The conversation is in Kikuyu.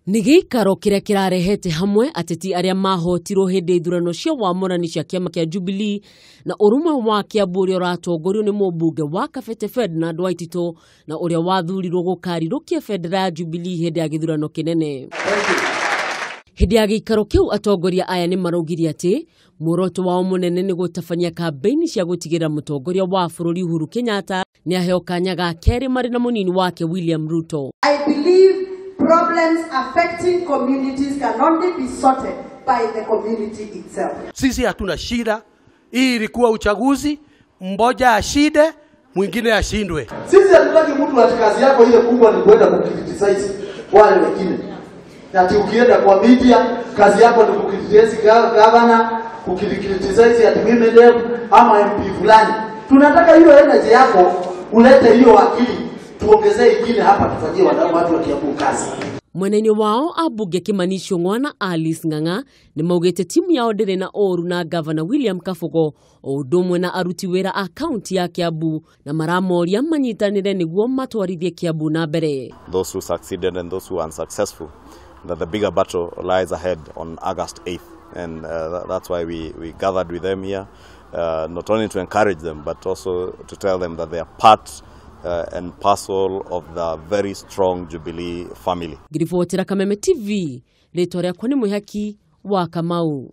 Nĩ gĩikaro kĩrĩa kĩrarehete hamwe ateti arĩa mahotirwo hĩndĩ ya ithurano cia wamũrani cia kĩama kĩa Jubilee na ũrũmwe wa Kiambu ũrĩa ũratongorio nĩ mũmbunge wa Kabete Ferdinand Waititũ na ũrĩa wathurirwo gũkarirũkia bendera ya Jubilee hĩndĩ ya gĩthurano kĩnene. Hĩndĩ ya gĩikaro kĩu atongoria aya nĩ maraugire atĩ muoroto wao mũnene nĩ gũtabania kambeini cia gũtigĩrĩra mũtongoria wa bũrũri Uhuru Kenyatta nĩ aheo kanya ga kerĩ marĩ na mũnini wake William Ruto. I believe problems affecting communities can only be sorted by the community itself. Sisi hatuna shida. Hii ilikuwa uchaguzi, mmoja ashinde, mwingine ashindwe. Sisi hatutaki mtu ati kazi yako ile kubwa ni kwenda kucriticize wale wengine. Na ati ukienda kwa media kazi yako ni kucriticize governor, kucriticize ati mimi dem ama MP fulani. Tunataka hiyo energy yako ulete hiyo akili, tuongezee ingine hapa, tufanyie wadau watu wa Kiambu kazi. Mwena-inĩ wao ambunge Kimani Ichung'wa na Alice Ng'ang'a nĩ maugĩte timu yao ndĩrĩ na ũru na gavana William Kabogo o ũndũ ũmwe na aruti wĩra a kaunti ya Kiambu na maramoria manyitanĩre nĩguo matwarithie Kiambu na mbere. Those who succeeded and those who were unsuccessful, that the bigger battle lies ahead on August 8th. And that's why we gathered with them here, not only to encourage them, but also to tell them that they are part and parcel of the very strong Jubilee family. Ngiribotera Kameme TV, rĩtwa rĩakwa nĩ Mwĩhaki wa Kamau.